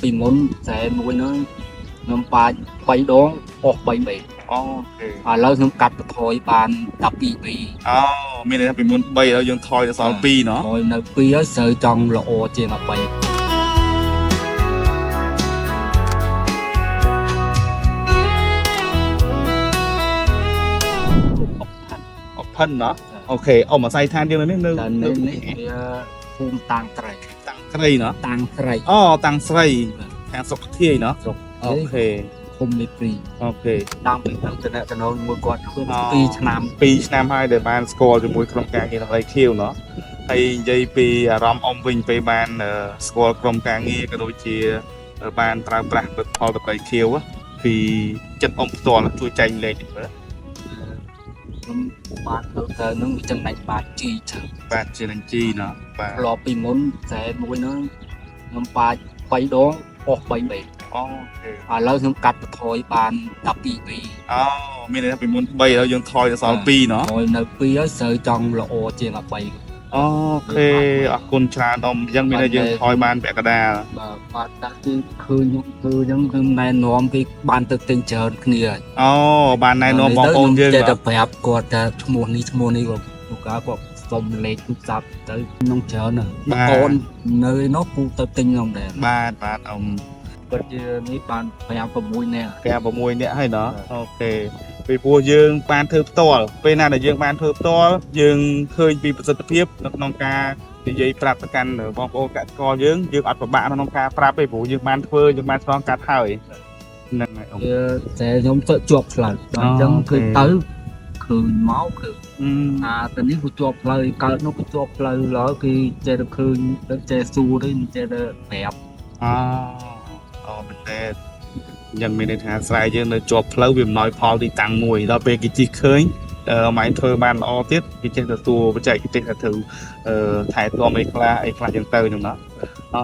ពីមុនស្រែមួយហ្នឹងខ្ញុំបាច់3ដងអស់3បេ OK ឥឡូវខ្ញុំកាត់បន្ថយបាន12បេ អូមានន័យថាពីមុន3ឥឡូវយើងថយទៅសល់2ណោះ ថយនៅ2ហើយស្រូវចង់ល្អជាង13 អផិនណោះ OK អ៊ំអាស័យដ្ឋានយើងនៅនេះនៅ តែ នៅ នេះវាភូមិតាំងត្រី តាំងត្រីណោះ តាំងត្រី អូតាំងស្រីខាងស្រុកធាយណោះ ស្រុក OK ឃុំលេខ OK 2តាមពីទៅតំណតំណងមួយគាត់ធ្វើ2ឆ្នាំ 2ឆ្នាំហើយដែលបានស្គាល់ជាមួយក្រុមការងារដំរីខៀវណោះហើយនិយាយពីអារម្មណ៍អ៊ំវិញពេលបានស្គាល់ក្រុមការងារក៏ដូចជាបានប្រើប្រាស់ផលិតផលដំរីខៀវពីចិត្តអ៊ំផ្ទាល់ជួយចែករំលែកតិចមើល ខ្ញុំបានធ្វើទៅនឹងវាចំណេញបាទជីច្រើន បាទជានឹងជីណោះបាទ ធ្លាប់ពីមុនស្រែមួយហ្នឹងខ្ញុំបាច់3ដងអស់3បេ OK ឥឡូវខ្ញុំកាត់បន្ថយបាន12បេ អូមានន័យថាពីមុន3ឥឡូវយើងថយទៅសល់2ណោះ ថយនៅ2ហើយស្រូវចង់ល្អជាង13 OK អរគុណច្រើនអ៊ំអញ្ចឹងមានន័យយើងថយបានពាក់កណ្ដាល បាទបាទតាគឺឃើញខ្ញុំធ្វើអញ្ចឹងគឺណែនាំគេបានទៅទិញច្រើនគ្នាហើយ អូបានណែនាំបងប្អូនយើង ចេះតែប្រាប់គាត់ថាឈ្មោះនេះឈ្មោះនេះគាត់លោកកាគាត់សុំលេខទូរស័ព្ទទៅក្នុងច្រើនណាស់ បាទ កូននៅឯនោះពូទៅទិញខ្ញុំដែរ បាទបាទអ៊ំ គាត់ជានេះបាន5 6នាក់ 5 6នាក់ហើយណោះ OK ពីព្រោះយើងបានធ្វើផ្ទាល់ពេលណាដែលយើងបានធ្វើផ្ទាល់យើងឃើញពីប្រសិទ្ធភាពនៅក្នុងការនិយាយប្រាប់ទៅកាន់បងប្អូនកសិករយើងយើងអត់ពិបាកក្នុងការប្រាប់ទេព្រោះយើងបានធ្វើយើងបានឆ្លងកាត់ហើយហ្នឹងហើយអ៊ំ វាតែខ្ញុំទៅជាប់ផ្លូវដល់អញ្ចឹង អូខេ គឺទៅឃើញមកគឺ អឺ អាទៅនេះក៏ជាប់ផ្លូវកើតនោះក៏ជាប់ផ្លូវឡើយគេចេះតែឃើញទៅចេះសួរទៅចេះតែប្រាប់ អូអូមែនតើអញ្ចឹងមានន័យថាស្រែយើងនៅជាប់ផ្លូវវាមិនណយផលទីតាំងមួយដល់ពេលគេជិះឃើញអឺម៉ែធ្វើបានល្អទៀតគេចេះទទួលបច្ចេកទេសថាធ្វើអឺថែទាំអីខ្លះអីខ្លះចឹងទៅហ្នឹងណាអូ